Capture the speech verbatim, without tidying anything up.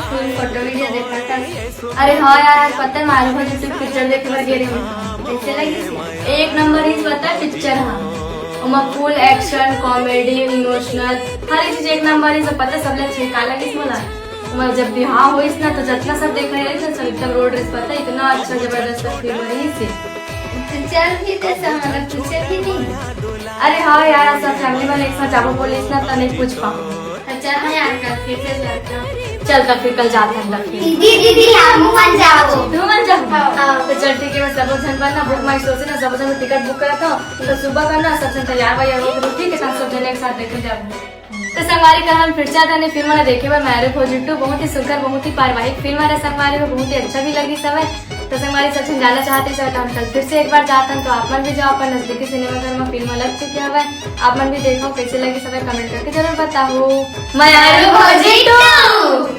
फुल photo video देखा था। अरे हाँ यार, आज पता है, मारू भौजी टू पिक्चर देखे बर गे रहे। कैसे लगी? एक नंबर ही पता है पिक्चर। हाँ, ओमा फुल एक्शन, कॉमेडी, इमोशनल, हर एक चीज एक नंबर ही। सब पता है, सब ले अच्छे का लगी मोला। मैं जब बिहाव होइस ना, तो जितना सब देख रहे थे, सब एकदम रोड रेस पता है, इतना अच्छा जबरदस्त फिल्म रही थी। तो चल भी तो सब मतलब पूछे भी नहीं। अरे हाँ यार, सब फैमिली वाले एक साथ जाबो बोलिस ना, तो नहीं पूछ पाऊँ। अच्छा, हाँ यार, कल फिर से चलता। चल, तो फिर कल जाते हैं, तो फिर। दीदी, दीदी, हम मन जाबो। तू मन जाबो? हाँ। तो चल, ठीक है, मैं सबो झन बर ना बुक माई शो से ना सबो झन टिकट बुक करा था, तो सुबह का ना सब झन तैयार वैयार हो, ठीक है, हम सब झन एक साथ देखे जाबो। तो संगवारी, कल हम फिर से आते हैं फिल्म ला देखे बर मारू भौजी टू। बहुत ही सुंदर, बहुत ही पारिवारिक फिल्म हरे संगवारी, वो बहुत ही अच्छा भी लगी सब है। तो संगवारी, सब झन जाना चाहते हैं, तो हम कल फिर से एक बार जाते हैं, तो आप मन भी जाओ, अपन नजदीकी सिनेमा घर में फिल्म लग चुके हवे, आप मन भी देखो कैसे लगी, सब कमेंट करके जरूर बताओ। मारू भौजी टू।